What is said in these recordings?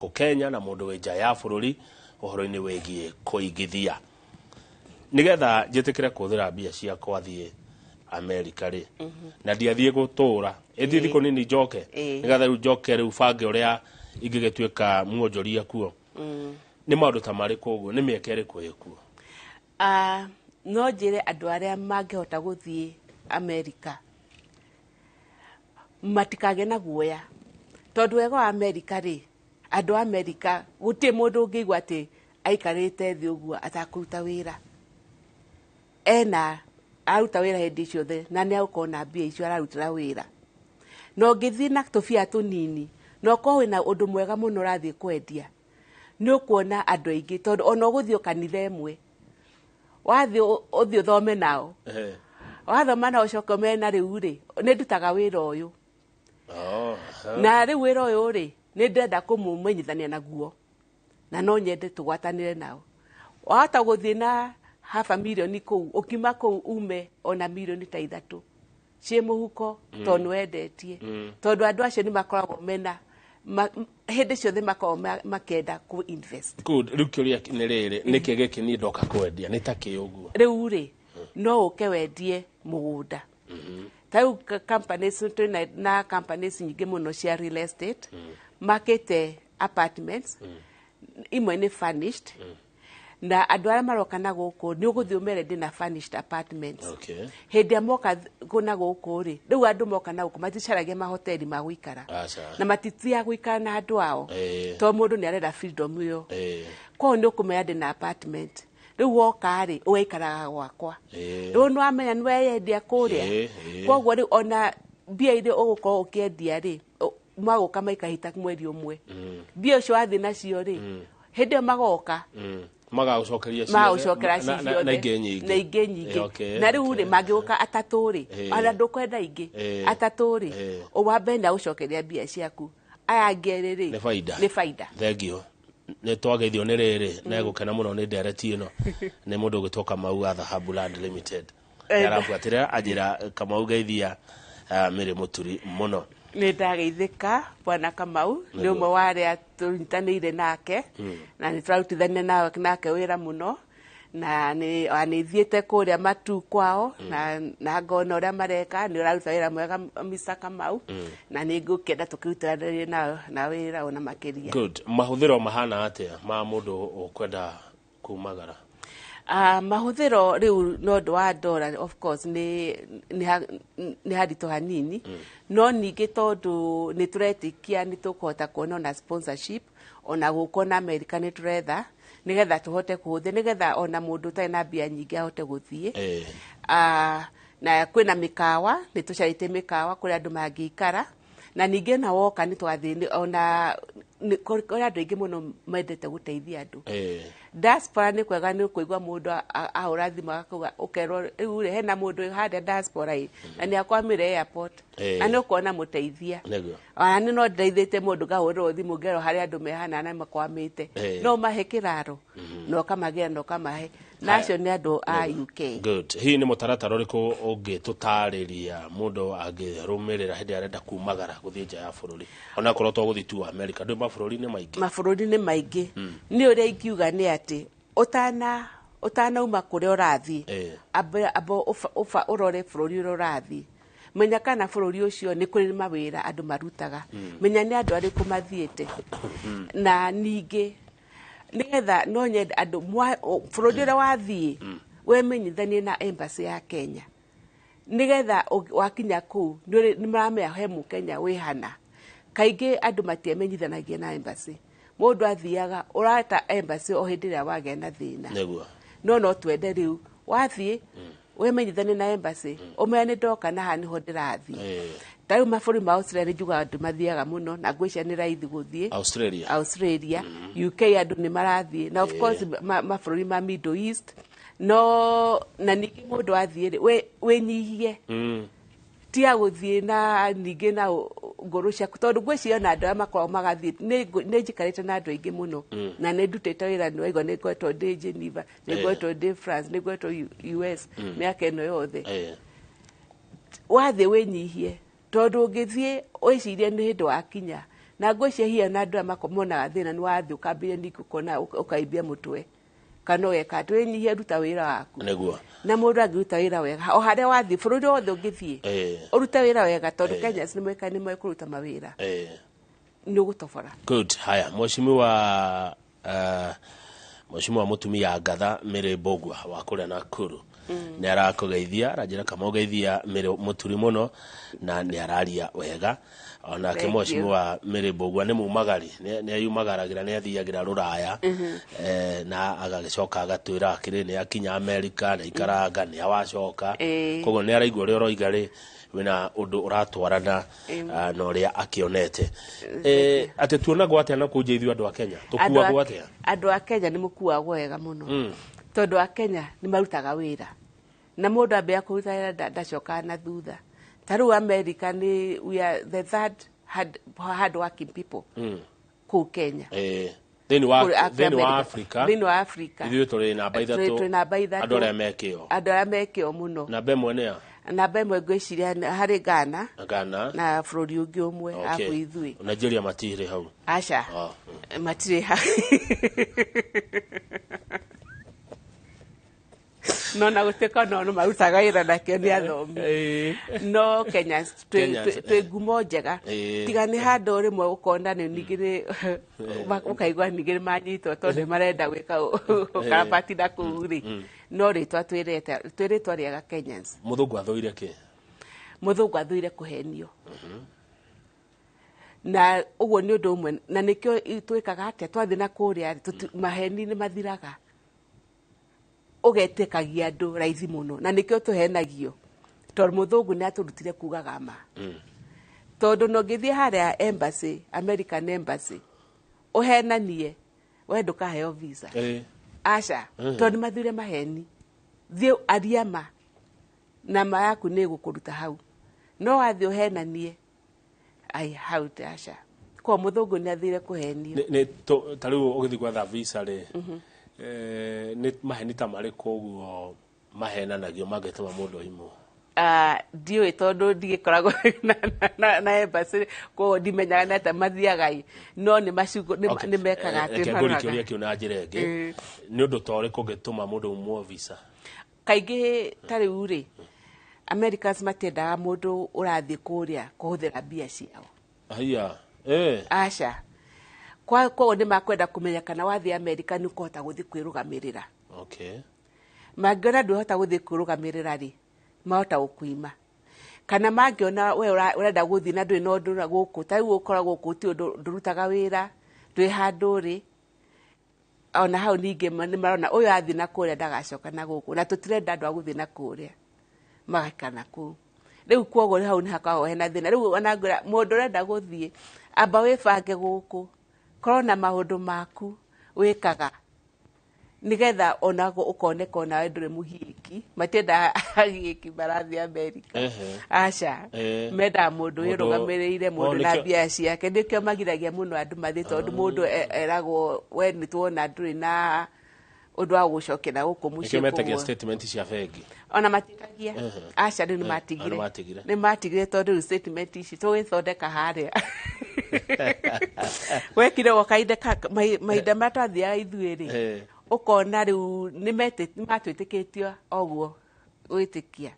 Gũkũ Kenya na mũndũ wĩ nja ya bũrũri ũhoro-inĩ wĩgiĩ kũigithia. Nĩgetha njĩtĩkĩre kũhũthĩra mbia ciakwa thiĩ Amerika rĩ, na ndiathiĩ gũtũra, ĩthiĩ thikũ nini njoke, nĩgetha rĩu njoke rĩu bange ũrĩa ingĩgĩtuĩka muonjoria kuo. Nĩ maũndũ ta marĩkũ ũguo? Nĩ mĩeke ĩrĩkũ ĩkuo? Ah, no njĩre andũ arĩa mangĩhota gũthiĩ Amerika matikagĩe na guoya, tondũ wega wa Amerika rĩ, andũ a Amerika gũtirĩ mũndũ ũngĩigua atĩ aikarĩte thĩ ũguo atakũruta wĩra. Ena aruta wĩra hĩndĩ ciothe na nĩ agũkorwo na mbia icio ararutĩra wĩra. Na ũngĩthiĩ na tũbia tũnini na ũkorwo wĩna ũndũ mwega mũno ũrathiĩ kwendia, nĩ ũkuona andũ aingĩ, tondũ ona ũgũthiĩ o kanitha ĩmwe, wathiĩ ũthiĩ ũthome nao, wathoma nao ũcoke ũmere na rĩu rĩ, nĩ ndutaga wĩra ũyũ. Na rĩu wĩra ũyũ rĩ, nĩ ndĩrenda kũmũmenyithania naguo na no nyende tũgwatanĩre nao. Wahota gũthiĩ na half a million kũu, ũkiuma kũu ume ona mirioni ta 3 ciĩ mũhuko, tondũ nĩ wendetie. Tondũ andũ acio nĩ makoragwo mena hĩndĩ ciothe makoragwo makĩenda kũ invest. Good. Rĩu kĩũria nĩ rĩrĩ, nĩkĩ gĩkĩ niĩ ndoka kwendia nĩ ta kĩ ũguo? Rĩu rĩ, no ũke wendie mũgũnda. Ta rĩu companies, twĩna na companies nyingĩ mũno cia real estate, makĩte apartments, imwe nĩ furnished, na andũ arĩa maroka na gũkũ nĩ ũgũthiĩ ũmere ndĩna furnished apartments. Hĩndĩ ĩrĩa moka na gũkũ rĩ, rĩu andũ moka na gũkũ maticaragia mahoteli ma gũikara. Na matithiaga gũikara na andũ ao. Tondũ mũndũ nĩ arenda freedom ĩyo. Koguo nĩ ũkũmera ndĩna apartment. Rĩu woka rĩ, ũgaikaraga gwakwa. Rĩu nĩ wamenya nĩ weyendia kũrĩa. Koguo rĩu ona mbia iria ũgũkorwo ũkĩendia rĩ, magũka maikahita mweri ũmwe. Mbia ũcio wathiĩ nacio rĩ, hĩndĩ ĩyo magoka. Magagũcokeria ciothe. Magagũcokera Na ingĩ nyingĩ. Na ingĩ nyingĩ. Na rĩu rĩ, mangĩũka atatũ rĩ, ona ndũkwenda ingĩ, atatũ rĩ, wa mbere nĩ agũcokeria mbia ciaku. Aya angĩ erĩ rĩ, Nĩ baida. Nĩ baida. Thengiũ. Nĩ twageithio nĩ rĩrĩ, na gũkena mũno nĩ ndereti ĩno. Nĩ mũndũ ũgwĩtwo Kamau wa Dhahabu Land Limited. Arabuatĩra anjĩra Kamau geithia, Mary Mũturi mũno. Nĩ ndageithĩka Bwana Kamau, nĩ ũmwe wa arĩa tũnyitanĩire nake, na nĩ tũrarutithania nake wĩra mũno, na nĩ thiĩte kũrĩa Matu kwao, na ngona ũrĩa mareka, nĩ ũraruta wĩra mwega Mr. Kamau, na nĩ ngũkĩenda tũkĩrutithanie na wĩra ona makĩria. Good. Mahũthĩro mahana atĩa ma mũndũ ũkwenda kumagara? Mahũthĩro rĩu no ũndũ wa dollar, of course, nĩ haritũ hanini, no ningĩ tondũ nĩ tũretĩkia nĩ tũkũhota kuona ona sponsorship, ona gũkũ na America nĩ tũretha, nĩgetha tũhote kũhũthĩra, nĩgetha ona mũndũ ũtarĩ na mbia nyingĩ ahote gũthiĩ. Na kwĩna mĩkawa, nĩ tũcarĩtie mĩkawa kũrĩa andũ mangĩikara, na ningĩ na woka nĩ tũgathiĩ, ona kũrĩ andũ aingĩ mũno mendete gũteithia andũ. Diaspora nĩ kwega, nĩ ũkũigua mũndũ ahũra thimũ akauga, ũkerwo rĩu rĩ, hena mũndũ harĩa diaspora ĩ, na nĩ akwamĩre airport, na nĩ ũkuona mũteithia. Ona nĩ no ndeithĩtie mũndũ ngahũrĩrwo thimũ ngerwo harĩa andũ mehana na makwamĩte. No mahe kĩraro, na ũkamagĩra na ũkamahe. Na acio nĩ andũ a UK. Good. Hihi nĩ mũtaratara ũrĩkũ ũngĩtũtarĩria mũndũ angĩrũmĩrĩra hĩndĩ ĩrĩa arenda kumagara gũthiĩ nja ya bũrũri? Ona akorwo to gũthiĩ tu America, ndũ mabũrũri-inĩ maingĩ. Mabũrũri-inĩ maingĩ. Nĩ ũrĩa ingiuga nĩ atĩ ũtanauma kũrĩa ũrathiĩ, amba ũrore bũrũri ũrĩa ũrathiĩ. Menya kana bũrũri ũcio nĩ kũrĩ mawĩra andũ marutaga. Menya nĩ andũ arĩkũ mathiĩte. Na ningĩ nĩgetha no nyende andũ bũrũri ũrĩa wathiĩ, wemenyithanie na embassy ya Kenya. Nĩgetha wakinya kũu, nĩ maramenya he mũkenya wĩ hana. Kaingĩ andũ matiemenyithanagia na embassy. Mũndũ athiaga ũrata embassy o hĩndĩ ĩrĩa wagĩa na thĩna. No no twende rĩu wathiĩ wemenyithanie na embassy, ũmere nĩ ndoka na haha nĩho ndĩrathiĩ. Ta rĩu mabũrũri ma Australia nĩ njugaga andũ mathiaga mũno, na ngwĩciria nĩ raithi gũthiĩ. Australia. Australia. UK andũ nĩ marathiĩ. Na of course mabũrũri ma Middle East. No na ningĩ mũndũ athiĩ rĩ, wĩnyihie. Tiga gũthiĩ na ningĩ na ngũrũ ciaku, tondũ ngwĩciria ona andũ arĩa makoragwo magathiĩ, nĩ njikarĩte na andũ aingĩ mũno. Na nĩ ndutĩte wĩra, nĩ waigua nĩ ngoretwo ndĩ Geneva, nĩ ngoretwo ndĩ France, nĩ ngoretwo US mĩaka ĩno yothe. Wathiĩ wĩnyihie, tondũ ũngĩthiĩ wĩcirie nĩ hĩndĩ wakinya, na Na ngwĩciria hihi ona andũ aya monaga thĩna nĩ wathiĩ ũkambĩrĩria ningĩ ũkona ũkaimbia mũtwe kana ũgeka atĩ wĩnyihie, ruta wĩra waku. Nĩguo. Na mũndũ angĩruta wĩra wega o harĩa wathiĩ, bũrũri wothe ũngĩthiĩ, ũrute wĩra wega, tondũ Kenyans nĩ moĩ kũruta mawĩra, nĩ ũgũtobora. Good. Haya, mheshimiwa mũtumia Ngatha Mary Mbũgua wa kũrĩa Nakuru nĩ arakũgeithia, aranjĩra kama ũgeithia Mary Mũturi mũno na nĩ araria wega onake. Thank you. Mheshimiwa Mary Mbũgua nĩ mumagari, nĩ ayumagaragira, nĩ athiagĩra rũraya, na agagĩcoka agatwĩra akĩrĩ nĩ akinya Amerika, nĩ aikaranga, nĩ awacoka. Koguo nĩ araigua ũrĩa ũroiga rĩ, wĩna ũndũ ũratwarana na ũrĩa akĩonete. Atĩ tuonagwo atĩa na kũu nja ithuĩ andũ a Kenya? Tũkuagwo atĩa? Andũ a Kenya nĩ mũkuagwo wega mũno, tondũ a Kenya nĩ marutaga wĩra, na mũndũ ambĩrĩria kũruta wĩra ndacokaga na thutha. Ta rĩu America nĩ we are the third hard working people kũu Kenya. Thĩinĩ wa Kũrĩ- thĩinĩ wa America. Africa. Thĩinĩ wa Africa. Ithuĩ tũrĩ namba 3. Twĩ namba 3. Andũ arĩa mekĩo. Andũ arĩa mekĩo mũno. Namba 1 nĩ ya? Namba 1 ngwĩciria harĩ Ghana. Ghana. Na bũrũri ũngĩ ũmwe arabu ithuĩ. Nigeria matirĩ hau? Aca. Oh. Matirĩ ha, no na gũtuĩka no marutaga wĩra nakĩo nĩ athomi, no Kenyans Kenyans, twĩ ngumo njega. Tiga nĩ handũ rĩmwe ũkona nĩ ningĩ nĩ ũkaigua ningĩ nĩ manyitwo tondũ nĩ marenda gwĩka ũkarabati na kũu rĩ, no rĩtwa twĩrĩte twĩ rĩtwa rĩega Kenyans. Mũthũngũ athũire kĩ? Mũthũngũ athũire kũhenio, na ũguo nĩ ũndũ ũmwe na nĩkĩo twĩkaga atĩa twathiĩ na kũrĩa rĩ, maheni nĩ mathiraga, ũgetĩkagia andũ raithi mũno, na nĩkĩo tũhenagio, tondũ mũthũngũ nĩ atũrutire kugaga ma. Tondũ no ngĩthiĩ harĩa embassy, American embassy, ũhenanie we ndũkaheo visa. Aca, tondũ nĩ mathire maheni. Thiĩ aria ma, na ma yaku nĩ ĩgũkũruta hau, no wathiĩ ũhenanie ai hau aca. Koguo mũthũngũ nĩ athire kũhenio. Ta rĩu ũgĩthiĩ gwetha visa rĩ, nĩ maheni ta marĩkũ ũguo mahenanagio mangĩtũma mũndũ aimwo? Ah, ndiũĩ tondũ ndigĩkoragwo na embassy, koguo ndimenyaga nĩ atĩa mathiaga ĩ, no nĩ macigo nĩ mekaga atĩ Reke ngũrie maroraga. kĩũria kĩu na njĩra ĩngĩ. Nĩ ũndũ ta ũrĩkũ ũngĩtũma mũndũ aumwo visa? Kaingĩ ta rĩu rĩ, Americans matiendaga mũndũ ũrathiĩ kũrĩa kũhũthĩra mbia ciao. Haiya. Aca, koguo nĩ makwenda kũmenya kana wathiĩ America nĩ ũkũhota gũthiĩ kwĩrũgamĩrĩra. Mangĩona ndũhota gũthiĩ kwĩrũgamĩrĩra rĩ, mahota gũkũima, kana mangĩona we ũrenda gũthiĩ na ndũrĩ na ũndũ na gũkũ, ta rĩu ũkoragwo gũkũ ti ũndũ, ndũrutaga wĩra, ndwĩ handũ rĩ, ona hau ningĩ nĩ marona ũyũ athiĩ na kũrĩa ndagacoka na gũkũ, na tũtirenda andũ a gũthiĩ na kũrĩa magaikara na kũu. Rĩu koguo hau nĩ hakoragwo hena thĩna. Rĩu ona ngwĩra mũndũ ũrenda gũthiĩ, amba wĩbange gũkũ, korwo na maũndũ maku wĩkaga nigetha onago ũkoneka onawe ndũrĩ mũgiĩki. Matiendaga agiĩki marathiĩ Amerika. Aca. Mendaga mũndũ wĩrũgamĩrĩire, mũndũ na mbia ciake. Nĩkĩo magiragia mũno andũ mathiĩ, tondũ mũndũ eragwo we nĩ tuona ndũrĩ na ũndũ wa gũcokia na gũkũ mũciĩ. Nĩkĩo metagia Koguo statement cia bengi. Ona matikagia. Aca, rĩu nĩ matigire. Nĩ matigire. Nĩ matigire, tondũ rĩu statement ici tũgĩthondeka harĩa wekire o kahinda mahinda marĩa twathiaga ithuĩ rĩ, ũkona rĩu nĩ matwĩtĩkĩtio oguo gwĩtĩkia,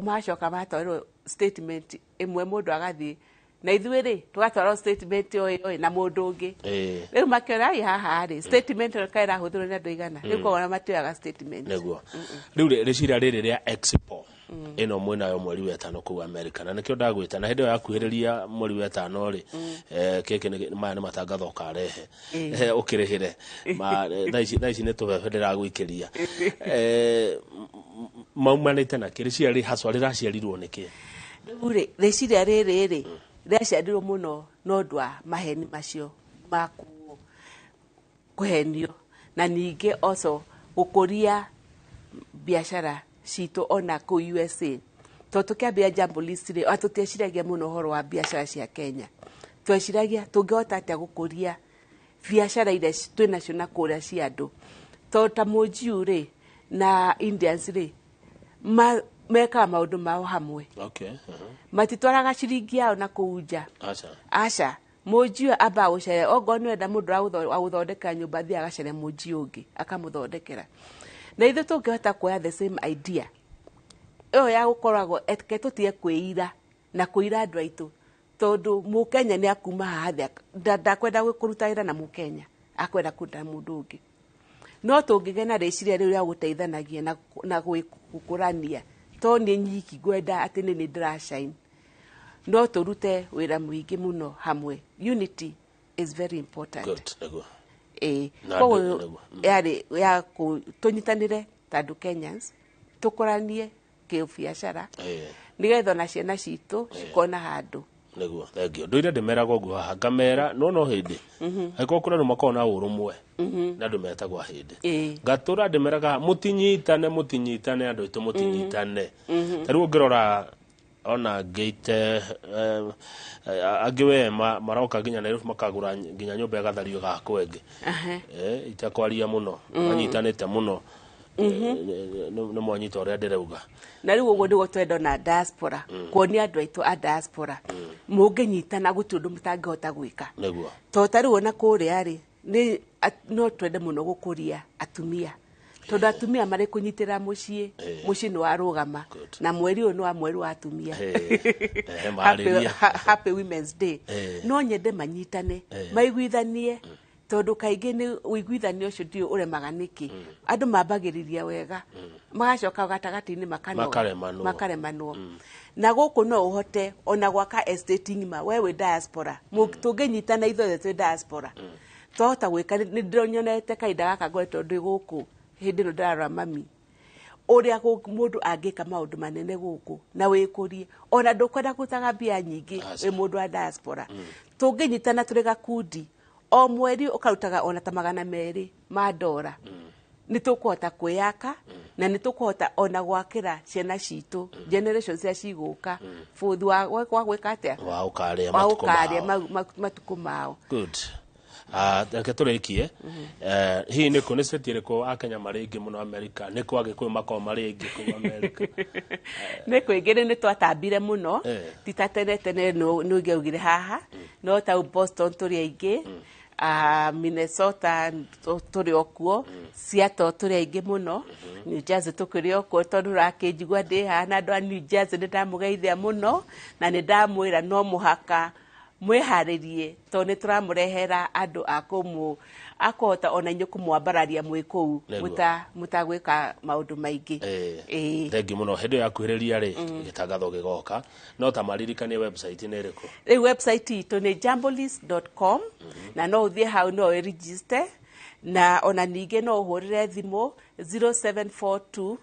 macoka matwarĩrwo statement ĩmwe, mũndũ agathiĩ na ithuĩ rĩ tũgatwarwo statement o ĩyo na mũndũ ũngĩ. Rĩu makĩona ai haha rĩ, statement ĩyo kaĩ ĩrahũthĩrwo nĩ andũ aigana. Rĩu koguo ona matioyaga statement. Nĩguo rĩu rĩciria rĩrĩ rĩa expo ĩno mwĩnayo mweri wa ĩtano kũu America, na nĩkĩo ndagwĩta na hĩndĩ ĩyo yakuhĩrĩria mweri wa ĩtano rĩ, kĩkĩ maya nĩ matangatho ũkarehe. Ũkĩrĩhĩre. Thaa ici nĩ tũbebe ndĩragũikĩria. Maumanĩte na kĩ rĩciria rĩ haswa rĩraciarirwo nĩkĩ? Rĩu rĩ, rĩciria rĩrĩ rĩ rĩaciarirwo mũno na ũndũ wa maheni macio ma kũhenio, na ningĩ also gũkũria biacara citũ ona kũu USA, tondũ tũkĩambĩrĩria Jambo List rĩ, ona tũtieciragia mũno ũhoro wa biacara cia Kenya. Tweciragia tũngĩhota atĩa gũkũria biacara iria twĩnacio na kũrĩa cia andũ, tondũ ta Mũnjiu rĩ na Indians rĩ, mekaga maũndũ mao hamwe. Matitwaraga ciringi yao na kũu nja. Aca. Aca. Mũnjio ambaga gũcaria ongorwo nĩ wenda mũndũ wa gũthondeka nyũmba athiĩ agacaria mũnjio ũngĩ akamũthondekera. Na ithuĩ tũngĩhota kuoya the same idea ĩyo ya gũkoragwo eke tũtige kwĩira na kwĩira andũ aitũ, tondũ mũkenya nĩ akuma haha thĩ ndakwenda kũruta wĩra na mũkenya, akwenda kũruta mũndũ ũngĩ. No tũngĩgĩa na rĩciria rĩu rĩa gũteithanagia na gũkũrania, to nĩ nyiki ngwenda atĩ nĩ niĩ ndĩrashine, no tũrute wĩra mũingĩ mũno hamwe. Unity is very important. Good, nĩguo. Ĩĩ. Na Koguo nĩguo. Yarĩ ya tũnyitanĩre ta andũ Kenyans, tũkũranie kĩbiacara nĩgetha ona ciana citũ cikona handũ. Nĩguo, thank you. Ndũire ndĩmeraga ũguo haha, ngamera no hĩndĩ angĩkorwo kũrĩ andũ makoragwo na ũrũmwe na andũ metagwo ahĩndĩ. Ngatũra ndĩmeraga mũtinyitane, mũtinyitane andũ aitũ, mũtinyitane. Ta rĩu ũngĩrora ona ngĩite angĩ we maroka nginya Nairobi makagũra nginya nyũmba ĩgathario gakwo ĩngĩ. Itakwaria mũno, manyitanĩte mũno. Nĩ mwanyita ũrĩa ndĩrauga. Na rĩu ũguo nĩguo twenda ona diaspora, kuonia andũ aitũ a diaspora mũngĩnyitana gũtirĩ ũndũ mũtangĩhota gwĩka. Nĩguo. To ta rĩu ona kũrĩa rĩ, no twende mũno gũkũria atumia, tondũ atumia marĩ kũnyitĩra mũciĩ, mũciĩ nĩ warũgama. Na mweri ũyũ nĩ wa mweri wa atumia. Marĩria. Happy Women's Day. No nyende manyitane, maiguithanie, tondũ kaingĩ nĩ ũiguithanio ũcio ndiũĩ ũremaga nĩkĩ. Andũ mambagĩrĩria wega, magacoka gatagatĩ-inĩ makanoga, Makaremanwo. makaremanwo. Na gũkũ no ũhote ona gwaka estate ng'ima, we wĩ diaspora. Tũngĩnyitana ithuothe twĩ diaspora, twahota gwĩka. Nĩ ndĩronyonete kahinda gaka ngoretwo ndĩ gũkũ hĩndĩ ĩno ndĩrarora mami, ũrĩa mũndũ angĩka maũndũ manene gũkũ na wĩkũrie, ona ndũkwenda kũrutaga mbia nyingĩ Aca. wĩ mũndũ wa diaspora. Tũngĩnyitana tũrĩ gakundi, o mweri ũkarutaga ona ta 200 ma ndora, nĩ tũkũhota kwĩyaka na nĩ tũkũhota ona gwakĩra ciana citũ, generation cia cigũka, bũthi wa gwĩka atĩa? Wa ũkarĩa Wa matukũ ũkarĩa mao. matukũ mao. Good. Reke tũrĩkie. Hihi nĩ kũ nĩ state ĩrĩkũ Akenya marĩ aingĩ mũno Amerika? Nĩ kũ Agĩkũyũ makoragwo marĩ aingĩ kũu Amerika? Nĩ kũingĩ rĩu nĩ twatambire mũno. Ti ta tene tene nĩ ũngĩaugire haha, no ta Boston tũrĩ aingĩ, Minnesota tũrĩ o kuo, Seattle tũrĩ aingĩ mũno, New Jersey tũkĩrĩ o kuo, tondũ ũrakĩnjigua ndĩ haha na andũ a New Jersey nĩ ndamũgeithia mũno, na nĩ ndamwĩra no mũhaka mwĩharĩrie, tondũ nĩ tũramũrehera andũ a akũhota ona inyuĩ kũmwambararia mwĩ kũu, Nĩguo. mũtagwĩka maũndũ maingĩ. Thengiũ mũno. Hĩndĩ ĩyo yakuhĩrĩria rĩ, gĩtangatho gĩgoka, no ta maririkanie website nĩ ĩrĩkũ? Rĩu website itũ nĩ jambolist.com, na no ũthiĩ hau no ũregister, na ona ningĩ no ũhũrĩre thimũ 0742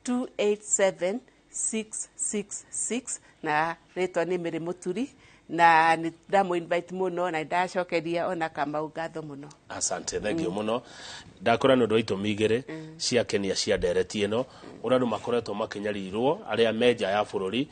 287 666, na rĩtwa nĩ Mary Mũturi, na nĩ ndamũ invite mũno na ndacokeria ona Kamau ngatho mũno. Asante, thank you mũno. Ndakora nĩ ũndũ wa itũmi igĩrĩ cia kenia cia ndereti ĩno, ũrĩa andũ makoretwo makĩnyarirwo arĩa me nja ya bũrũri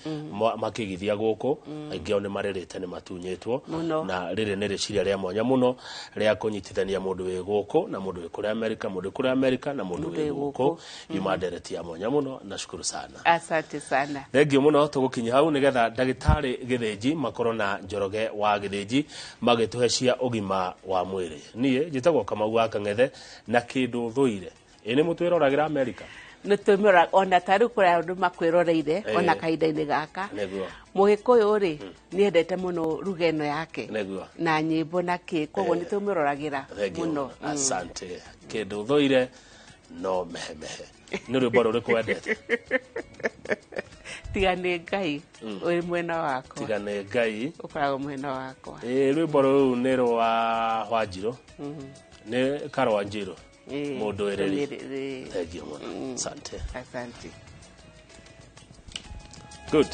makĩgithia gũkũ, aingĩ ao nĩ marĩrĩte nĩ matunyĩtwo. Mũno. Na rĩrĩ nĩ rĩciria rĩa mwanya mũno rĩa kũnyitithania mũndũ wĩ gũkũ na mũndũ wĩ kũrĩa Amerika, mũndũ wĩ kũrĩa Amerika na mũndũ Mũndũ wĩ wĩ gũkũ. gũkũ. Yuma ndereti ya mwanya mũno, na shukuru sana. Asante sana. Thengiũ mũno. Tũgũkinya hau nĩgetha ndagĩtarĩ Gĩthĩnji makorwo na Njoroge wa Gĩthĩnji magĩtũhe cia ũgima wa mwĩrĩ. Niĩ njĩtagwo Kamau wa Kang'ethe, na kĩndũ thũire ĩ nĩ mũtwĩroragĩra Amerika. Nĩ twĩmĩrora ona ta rĩu kũrĩ andũ makwĩroreire ona kahinda-inĩ gaka. Nĩguo. Mũgĩkũyũ rĩ, nĩ endete mũno ruga ĩno yake. Nĩguo. Na nyĩmbo na kĩ, koguo nĩ tũmĩroragĩra Thengiũ. mũno. Asante. Kĩndũ thũire no mehemehe. Nĩ rwĩmbo rũrĩkũ wendete? Tiga nĩ Ngai ũrĩ mwena wakwa. Tiga nĩ Ngai ũkoragwo mwena wakwa. Rwĩmbo rũu nĩ rwa Wanjirũ. Nĩ Karwa Njirũ. Mũndũ ĩrĩri. Thengiũ mũno. Asante. Asante. Good.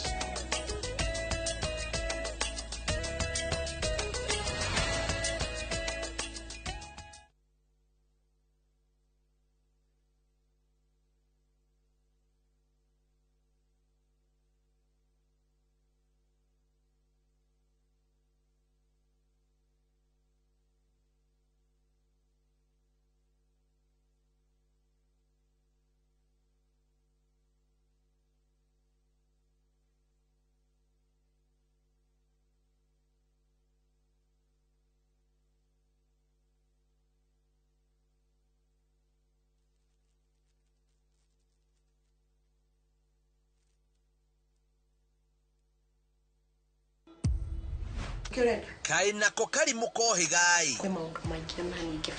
Kaĩ nako karimũ kohĩgai. Kwĩ maũndũ maingĩ ona niĩ ingĩbatara.